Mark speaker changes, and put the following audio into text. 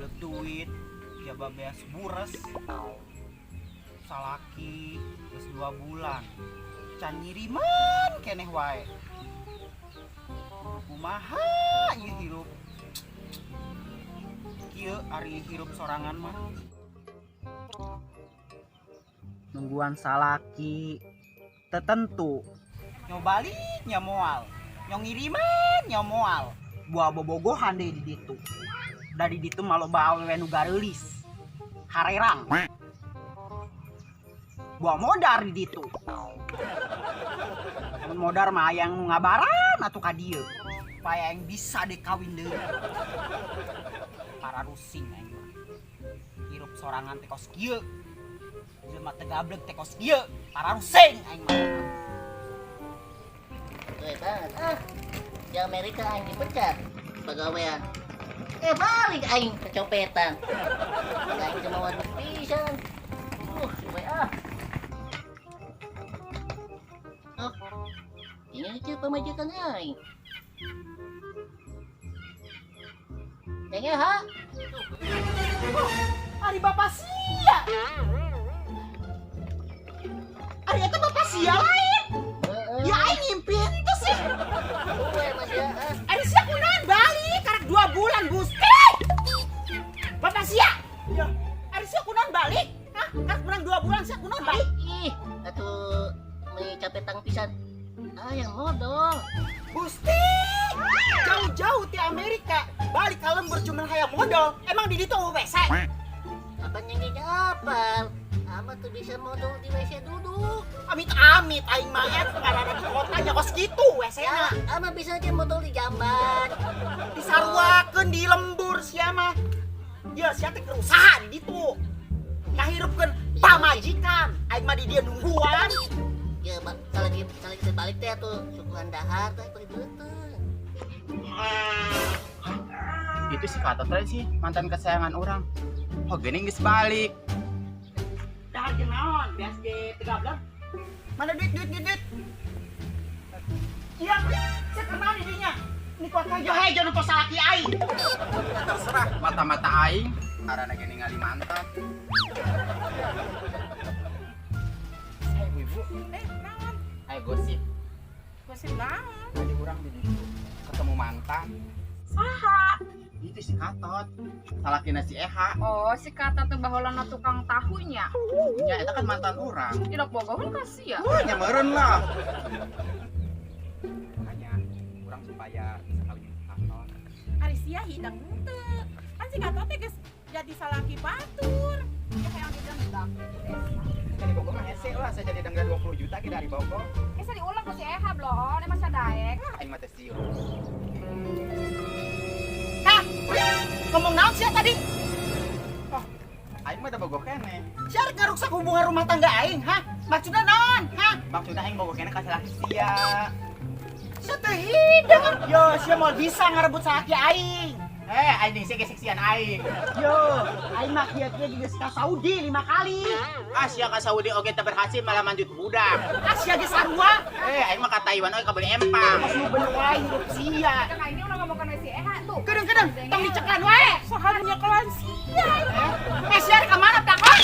Speaker 1: Gablek duit, jaba beas bures. Salaki geus 2 bulan. Can ngiriman keneh wae. Kumaha ieu hirup? Kieu ari hirup sorangan mah. Nungguan salaki tertentu. Nyo balik nya moal. Nyo ngiriman nya moal. Buah bobogohan deh di ditu. Dari ditu mah loba awewe nu gareulis. Harerang. Buah modar di ditu. Mun modar mah aya nu ngabaran atuh ka dieu. Supaya yang bisa deh kawin deui. Para rusing aing mah. Hirup sorangan teh kos kieu. Jelema teu gablek teh kos kieu. Para rusing aing mah.
Speaker 2: Tuh banget ah. Di Amerika aing dipecat pegawaian. Eh, balik aing kecopetan. Aing cuma waduh pisan. Suwe ah. Oh, ini aja pamajikan aing. Kayaknya ha?
Speaker 1: Ari bapak sia. Ari eta bapak sia lain. Ya aing ngimpi itu sih.
Speaker 2: Suwe mas ya. Ah.
Speaker 1: Ari sia kunaon balik karak 2 bulan, Gusti. Bapak sia. Ya, ari sia kunaon balik? Hah? Karak menang 2 bulan sia kunaon balik?
Speaker 2: Ih, atuh meni capetang pisan. Ah, yang modal.
Speaker 1: Gusti, jauh-jauh di Amerika balik ka lembur cuma hayang modal. Emang di ditu WC?
Speaker 2: Apa nyanyi apal? Ama tuh bisa modal di WC duduk.
Speaker 1: Amit amit, aing mah ngarana di kota nya kos kitu WC
Speaker 2: Ya,
Speaker 1: na.
Speaker 2: ama bisa aja modal di jamban.
Speaker 1: Disaruakeun di lembur sia mah. Ya sia teh keur usaha di ditu. Ngahirupkeun pamajikan. Aing mah di dieu nungguan.
Speaker 2: Ya, kalau lagi balik teh tuh suguhan dahar teh beli beuteung.
Speaker 3: Itu si kata teh sih mantan kesayangan orang. Oh, gini geus balik.
Speaker 1: Dahar jeung naon? Beas ge teu gablek. Mana duit, duit, duit, duit? Iya, saya kenal di dinya. Ini kuat hejo hejo nu salaki aing.
Speaker 3: Terserah mata-mata aing. Karena gini ningali mantan. Hai, ibu-ibu.
Speaker 4: Eh, naon?
Speaker 3: Ayo gosip.
Speaker 4: Gosip naon?
Speaker 3: Tadi orang di ditu ketemu mantan.
Speaker 4: Saha?
Speaker 3: Itu si Katot. Salakina si Eha.
Speaker 4: Oh, si kata tuh baheulana tukang tahunya.
Speaker 3: Ya, itu kan mantan orang.
Speaker 4: Tidak bogohan kasih ya.
Speaker 3: Wah, nyameureun lah. Makanya kurang supaya bisa kawin si Katot.
Speaker 5: Ari sia hidang henteu. Kan si Gatot teh geus jadi salaki batur.
Speaker 4: Ya hayang didendam.
Speaker 3: Jadi Bogor mah hese lah, saya jadi denda 20 juta ke dari Bogor.
Speaker 4: Eh, saya diulang ku si Eha bloon, emang sadaek.
Speaker 3: Ah, aing mah teh sieun.
Speaker 1: Hah? Ngomong naon sia tadi?
Speaker 3: Aing mah da bogoh keneh.
Speaker 1: Sia rek ngaruksak hubungan rumah tangga aing, hah? Maksudnya naon? Hah?
Speaker 3: Maksudnya aing bogoh keneh ka salaki sia.
Speaker 1: Sia teu hidang. Yo, sia moal bisa ngarebut salaki aing.
Speaker 3: Eh, aing jeung sia ge seksian aing.
Speaker 1: Yo, aing mah kieu-kieu juga ka Saudi 5 kali.
Speaker 3: Ah, sia ka Saudi oge teu berhasil, malah manjut budak.
Speaker 1: Ah, sia ge sarua.
Speaker 3: Eh, aing mah ka Taiwan oge kabeli empang.
Speaker 1: Pas nu bener wae hirup sia.
Speaker 4: Kan ini ulah ngomongkan si Eha tuh.
Speaker 1: Kadang-kadang tong dicekan wae.
Speaker 5: Saha nu nyekelan sia?
Speaker 1: Eh, sia rek ka mana takon?